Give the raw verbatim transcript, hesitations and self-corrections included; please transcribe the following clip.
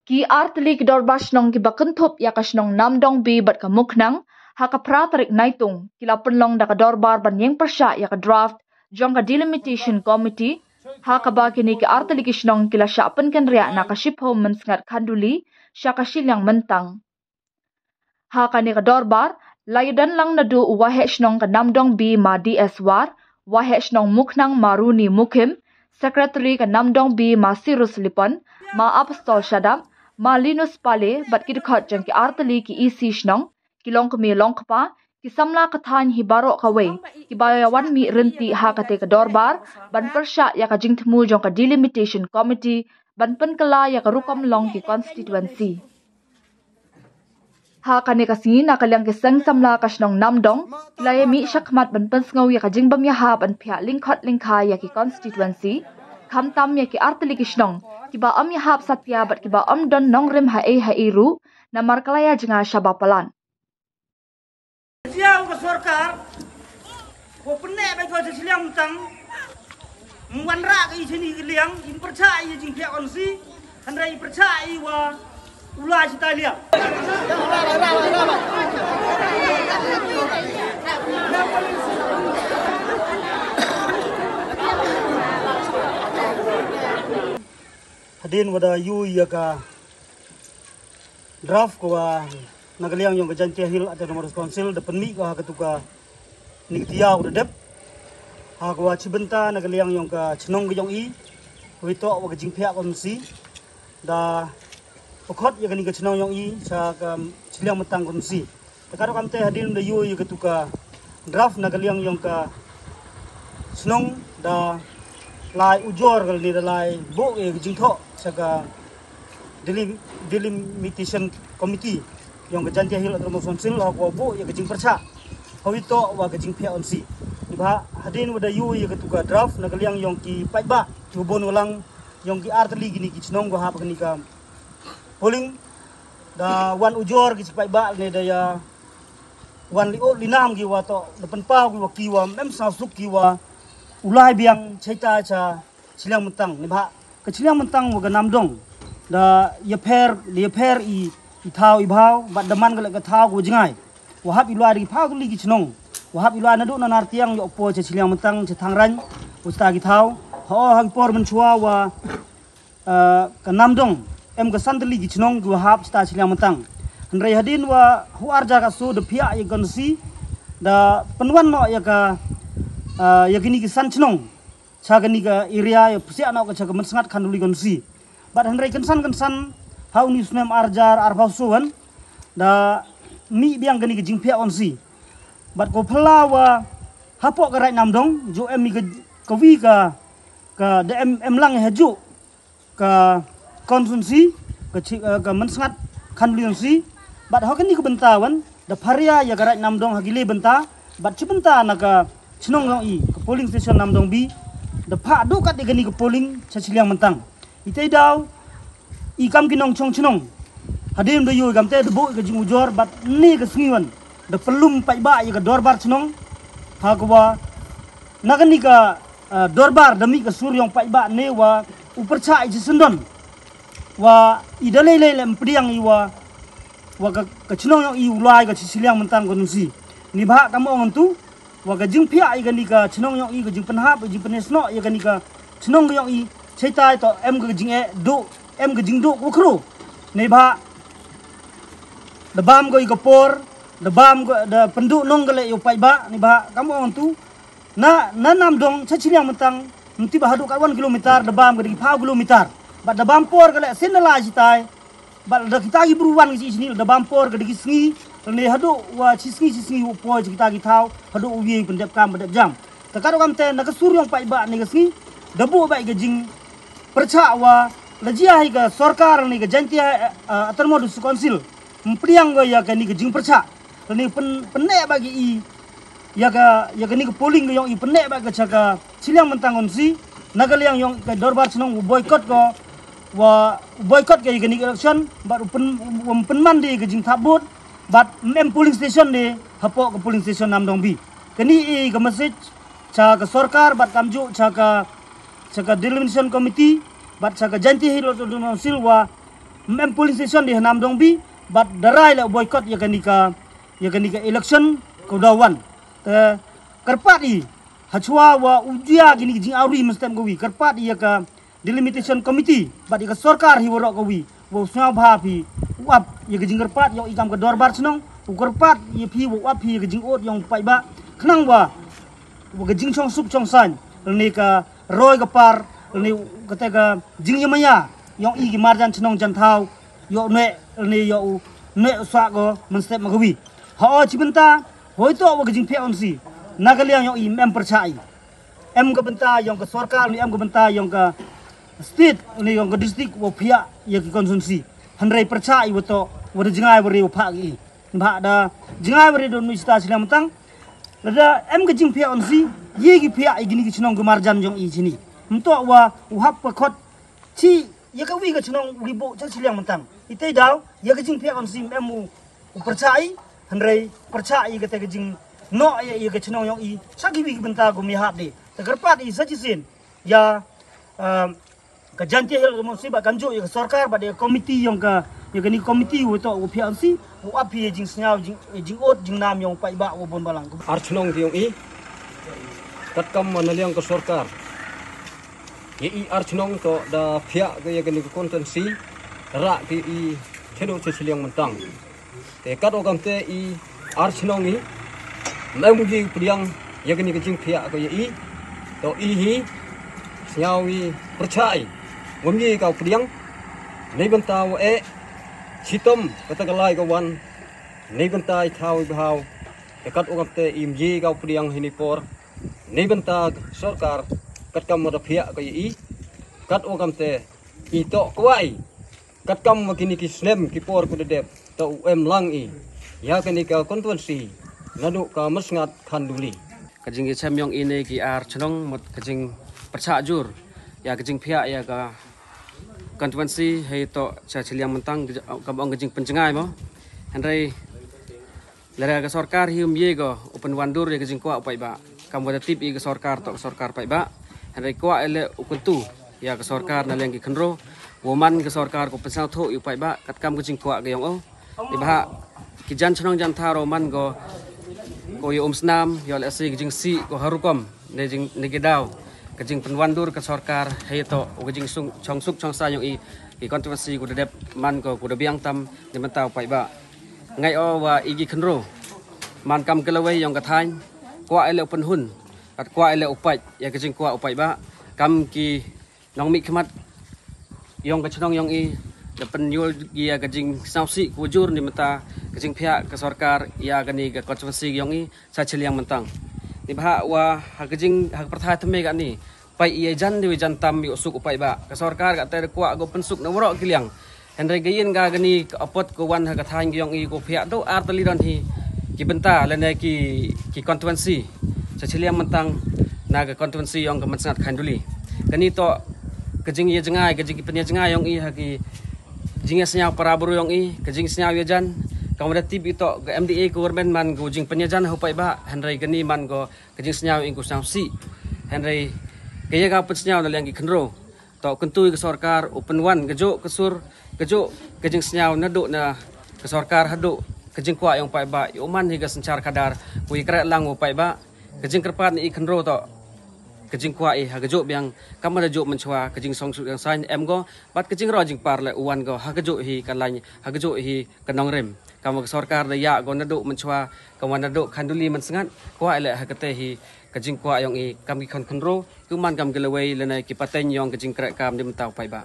Ki artylli ki dorbar shnong kiba kynthup ïa ka shnong Namdong B bad ka Mukhnang, ha ka phra tarik Naitung, ki la pynlong da ka dorbar ban ïeng pyrshah ïa ka draft jong ka Delimitation Committee, ha kaba kine ki artylli ki shnong ki la shah pynkynriah na ka shiphew mynsngat khanduli sha ka shiliang myntang. Ha kane ka dorbar, la ïadon lang naduh u Waheh Shnong ka Namdong B, Ma D S War, Waheh Shnong Mukhnang, Ma Runi Mukhim, Secretary ka Namdong B, Ma Sirus Lipon, Ma Apostol Shadap, Ma Linus Pale, bad ki dkhot jong ki artylli ki E C shnong, ki longkmie longkpa, ki samla ka thaiñ hi baroh kawei, kiba ïa wan mih ryntih ha kate ka dorbar ban pyrshah ïa ka jingthmu jong ka Delimitation Committee ban pynkylla ïa ka rukom long ki constituency. Ha kane ka sngi, na ka liang ki seng samla ka shnong Namdong, ki la ïa mih shakhmat ban pynsngew ïa ka jingbym ïahap ban phiah lyngkhot lyngkhai ïa ki constituency, khamtam ïa ki artylli ki shnong kiba ym ïahap satia bad kiba ym don nongrim ha ei ha ei ruh, namar ka la ïa jngai shaba palat. Jia u ka sorkar, ko pyneh bai ko sha shiliang myntang, mwan ra ka i shini ka liang, im pyrchah i jingphiah konsi, hynrei i pyrchah i wa u la shi tai liang. Hadien wa da ïu ïa ka draft ko wa na ka liang yong ka Jaintia Hills Autonomous Council da pynmih ko ha katu ka ni ka tiaw da dep. Ha ko wa chi bynta na ka liang yong ka chnong ka yong i, ko wi to wa ka jingphiah konsi da pkhot ïa ka ni ka chnong yong i sha ka shiliang myntang konsi. Te ka rukom te hadien da ïu ïa katu ka draft na ka liang yong ka chnong da lai ujor ka ni da lai buh ïa ka jingthoh sha ka Delim-, Delimitation Committee yong ka Jaintia Hills Autonomous Council ha ko buh ïa ka jingpyrchah ha wi to wa ka jingphiah konsi. Ni ba hadien wa da ïu ïa katu ka draft na ka liang yong ki paidbah ki bun walang yong ki artylli ki ni ki chnong ko hap ka ni ka polling da wan ujor ki chi paidbah ne da ïa wan li o li nam ki wa to da pynpaw ki wa ki wa mem sa suk ki wa u lai biang chaita cha shiliang myntang ni ba ka shiliang myntang wa ka Namdong da ïa pher, ïa pher i, i thaw i bhaw bad da man ka le ka thaw ko jngai wa hap i lai da ki phaw tylli ki chnong wa hap i lai naduh na Nartiang ïa u po cha shiliang myntang cha Thangraiñ wa chita ki thaw ha o ha ki por mynshuwa wa ah, ka Namdong em ka san tylli ki chnong ki wa hap chita shiliang myntang. Hynrei hadien wa hu ar jar ka su da phiah ïa konsi da pynwan noh ïa ka, ah, ïa kini ki san chnong cha kani ka area ïa psiah noh ka cha ka mynsngat khanduli konsi. Bad hynrei kynsan kynsan ha u ni u snem ar jar ar phaw su wan da mih biang kani ka jingphiah konsi. Bad ko phylla wa hapoh ka Raid Namdong ju em i ka, ka wi ka, ka da em, em lang ha ju ka constituency, ka chi-, eh, ka mynsngat khanduli konsi. Bad ha kani ka bynta wan da pharia ïa ka Raid Namdong ha ki le bynta bad chi bynta na ka chnong yong i ka polling station Namdong B da phah duh kat ïa kani ka polling cha shiliang myntang. I te daw i kam ki nongchong chnong hadien da ïu i kam te da buh ka jingujor bad ni ka sngi wan da pynlum paidbah ïa ka dorbar chnong ha ka wa na kani ka, eh, dorbar da mih ka sur yong paidbah ne wa u pyrchah i chi syndon wa i da lei lei lem pdiang i wa, wa ka, ka chnong yong i u lai ka chi shiliang myntang konsi. Ni ba kam ong tu wa ka jingphiah i kani ka chnong yong i ka jingpynhap i jingpynhesnoh i kani ka chnong yong i chaitai to em ka jing e duh em ka jingduh ko khru. Ni ba da bam ko i ka por da bam ko da pynduh nong ka le ïa u paidbah ni ba kam ong tu na, na Namdong cha shiliang myntang mti ba haduh ka wan kilometer da bam ka da ki phaw kilometer. Bad da bam por ka le sin da la chitai bad da kita ki bru wan ki chi shini da bam por ka da ki sngi ne haduh wa chi sngi chi sngi u poi chi kita ki thaw haduh u wi pyndep kam pyndep jam. Ta ka rukom te na ka sur yong paidbah ne ka sngi da buh bai ka jingpyrchah wa la jia hi ka sorkar ne ka Jaintia, eh, Autonomous Council mpdiang ko ïa kani ka jingpyrchah. Kani pyn, pyneh ba ki i ïa ka, ïa kani ka polling ka yong i pyneh ba ka cha ka shiliang myntang konsi na ka liang yong ka dorbar chnong u boycott ko wa u boycott ka ïa kani ka election bad u pyn, u pynman de ka jingthap vote bad mem polling station de hapoh ka polling station Namdong B. Kani i ka message cha ka sorkar bad kamjooh cha ka, cha ka delimitation committee bad cha ka Jaintia Hills Autonomous Council wa Mem polling station di ha Namdong B, bad da rai la boycott ïa kane ka, ïa kane ka election ka u daw wan. Te kyrpad i, hashwa wa u jia kine ki jingawri mynstep kawi, kyrpad ïa ka delimitation committee bad ïa ka sorkar hi waroh kawi, wa u sngewbha phi u ap ïa ka jingkyrpad ïa i kam ka dorbar chnong, u kyrpad ïa phi wa u ap phi ïa ka jingud ïong paidbah, khnang wa, wa ka jingchong suk chong sain, lane ka roi ka par, lane kata ka jingïamaya ïong i ki marjan chnong jan thaw, ïa u ne, lane ïa u ne u sa ko mynstep ma kawi. Ha o chi bynta, hoi to wa ka jingphiah un si, na ka liang ïong i mem pyrchah i. Em ka bynta ïong ka sorkar, ni em ka bynta ïong ka state, ni ïong ka district, wa phiah ïa ki constituency. Hynrei pyrchah i wa to, wa da jngai wa re wa phah i. Ba da jngai wa re don nu ista chi liang myntang. Lada em ka jingphiah un si, ïa ki phiah i kine ki chnong ki marjan ïong i chini. Mynta wa u hap ka khot chi ïa kawi ka chnong wi bo cha chi liang myntang. Ite daw, ïa ka jingphiah un si em u, u pyrchah i, hynrei pyrchah i kata ka jing no ïa, ïa ka chnong ïong i, cha kiwi ki bynta kum ïa hap de. Te kyrpad i sa chi sien, ïa, um, ka Jaintia Hills Autonomous Council bad kam ju ïa ka sorkar bad ïa ka committee ïong ka, ïa kane ka committee wa to wa phiah un si, wa ap phi ïa jingsngew, jing, jingud, jingnam ïong paidbah wa bun balang. Ar chnong ki ïong i, katkam wa na liang ka sorkar. Ïa i ar chnong to da phiah ka ïa kane ka constituency, rah ki i chedo che chiliang myntang. Te kat o kam te i ar chnong i, mem u ji pdiang ïa kane ka jingphiah ka ïa i, to i hi, sngewbha i pyrchah i, wam ji ka pdiang, nei bynta wa e, chitom kata ka lai ka wan, nei bynta i thaw i bhaw, te kat o kam te i mji ka pdiang hi ni por, nei bynta sorkar, katkam wa da phiah ka ïa i, kat o kam te i to kwai, katkam wa kine ki snem ki por ku da dep, to u em lang i, ïa kane ka constituency, naduh ka Masngat Khanduli. Ka jingïachem ïong i ne ki ar chnong mut ka jingpyrchah jur, ïa ka jingphiah ïa ka constituency, hei to cha chiliang myntang, ka ong ka jingpynjngai mo. Hynrei lada ka sorkar hi um ye ko, u pynwandur ïa ka jingkwah u paidbah. Kam wa da tip i ka sorkar to ka sorkar paidbah. Hynrei kwah i le u kyntu ïa ka sorkar na liang ki khynro. Wa man ka sorkar ko pynsngewthuh ïa u paidbah, katkam ka jingkwah ka ïong o. Ni bah ki jan chnong jan thaw wa man ko, ko ïa um snam, ïa lehse ka jingsih, ko ha rukom, ne jing, ne ki daw. Ka jingpynwandur ka sorkar, hei to, u ka jingsung, chong suk chong sa ïong i, ki constituency ko da dep, man ko, ko da biang tam, ni mynta u paidbah. Ngai o wa i ki khynro. Man kam ka lawei ïong ka thaiñ. Kwah i le u pynhun. Kat kwah i le u pait. Ïa ka jingkwah u paidbah. Kam ki nongmihkhmat ïong ka chnong ïong i. Da pynyul ïa ka jingsngewsih ku jur ni mynta. Ka jingphiah ka sorkar ïa kane ka constituency ïong i. Cha chiliang myntang. Ni bah wa ha ka jing ha ka pyrthai thymmai kane. Pait ïa jan dei jan tam ïa u suk u paidbah. Ka sorkar ka te kwah ko pynsuk na waroh ki liang. Hynrei ka ïing ka kani ka apot ko wan ha ka thaiñ ka ïong i ko phiah to ar tylli don hi. Ki bynta lane ki, ki constituency. Cha chiliang myntang na ka constituency ïong ka Masngat Khanduli. Kani to ka jingïajngai, ka jingpynïajngai ïong i ha ki jingïasngew para bru ïong i, ka jingsngew ïajan. Kam wa da tip i to ka M D A government man ko jingpynïajan ha u paidbah. Hynrei kani man ko ka jingsngew ïong i ko sngewsih. Hynrei ka ïa ka pynsngew na liang ki khynro. To kyntu ïa ka sorkar, u pynwan ka juh ka sur, ka juh ka jingsngew naduh na ka sorkar haduh ka jingkwah ïong paidbah, ïa u man hi ka synshar khadar, u ïa kreh lang u paidbah, ka jingkyrpad na i khynro to, ka jingkwah i ha ka juh biang, kam da juh mynshwa, ka jingsong suk jingsaiñ, em ko, bad ka jingroi jingpar le u wan ko, ha ka juh hi ka lain, ha ka juh hi ka nongrim. Kam wa ka sorkar da ïa ko naduh mynshwa, kam wa naduh Khanduli Masngat, kwah i le ha kate hi, ka jingkwah ïong i, kam ki khon khynro, ki man kam ki lawei, lane ki pateng ïong ka jingkreh kam ni mynta u paidbah.